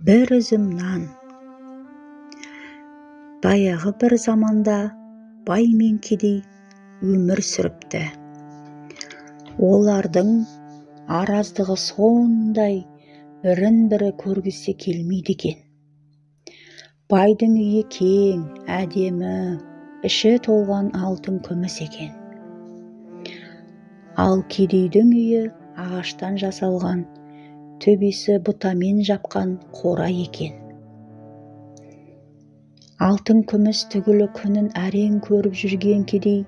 Бір үзім нан. Баяғы бір заманда бай мен кедей өмір сүріпті. Олардың араздығы сондай, бірін-бірі көргісі келмейді екен. Байдың үйі кең, әдемі, іші толған алтын күміс екен. Ал кедейдің үйі ағаштан жасалған, төбесі бұтамен жапқан қора екен. Алтын күміс түгілі күнін әрең көріп жүрген кедей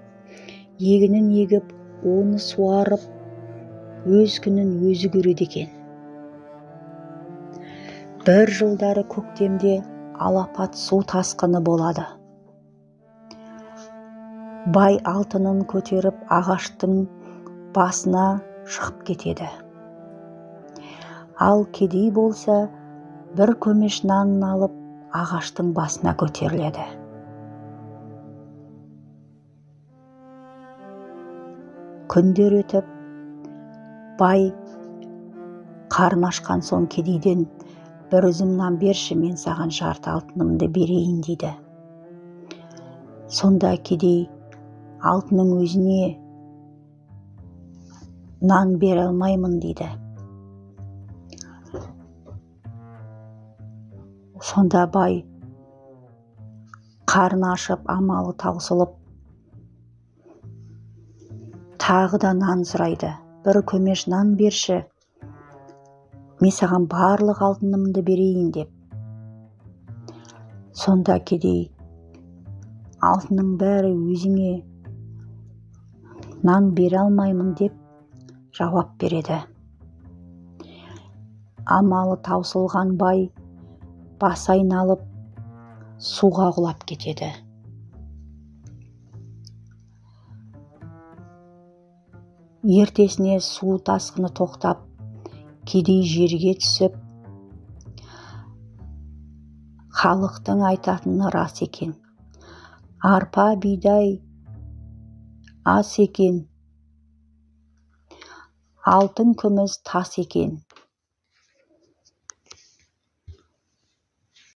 егінін егіп, оны суарып, өз күнін өзі көреді екен. Бір жылдары көктемде алапат су тасқыны болады. Бай алтынын көтеріп ағаштың басына шығып кетеді. Ал кедей болса, бір көмеш нанын алып ағаштың басына көтеріледі. Күндер өтіп, бай қарны ашқан соң кедейден бір үзім нан берші, мен саған жарты алтынымды берейін дейді. Сонда кедей алтынның өзіне нан бере алмаймын дейді. Сонда бай қарны ашып, амалы таусылып, тағы да нан сұрайды. Бір көмеш нан берші, мен саған барлық алтынымды берейін деп. Сонда кедей алтынның бәрі өзіңе, нан бере алмаймын деп жауап береді. Амалы таусылған бай басы айналып суға құлап кетеді. Ертесіне су тасқыны тоқтап, кедей жерге түсіп, халықтың айтатыны рас екен. Арпа, бидай ас екен, алтын күміс тас екен.